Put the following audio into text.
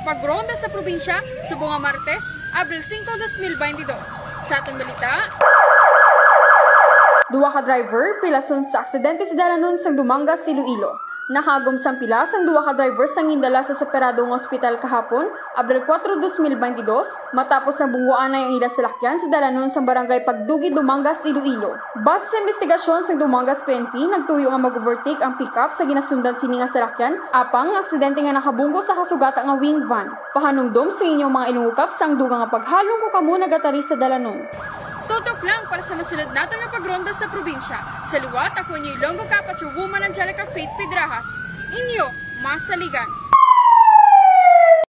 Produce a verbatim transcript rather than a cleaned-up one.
Pagronda sa probinsya, subong nga Martes, Abril singko, dos mil baynte dos. Sa aton balita, duha ka driver pilason sa aksidente sa dalanon sang Dumangas, Iloilo. Nakaagom sang pilas ang duha ka driver sang gindala sa separado nga ospital kahapon, Abril kuwatro, dos mil baynte dos, matapos nabungguanay ang ila salakyan sa dalanon sang barangay Pagdugi, Dumangas, Iloilo. Base sa investigasyon sang Dumangas P N P, nagtuyo nga mag-overtake ang pickup sa ginasundan sini nga salakyan, apang ang aksidente nga nakabunggo sa kasugata nga wing van. Pahanumdom sa inyong mga inungukap sang dugang nga paghalong ko kamo nagatari sa dalanon. Tutok lang para sa masunod naton nga pagronda sa probinsya. Sa liwat, ako inyo Ilonggo Kapat Woman Angelica Faith Pedrajas. Inyo, masaligan.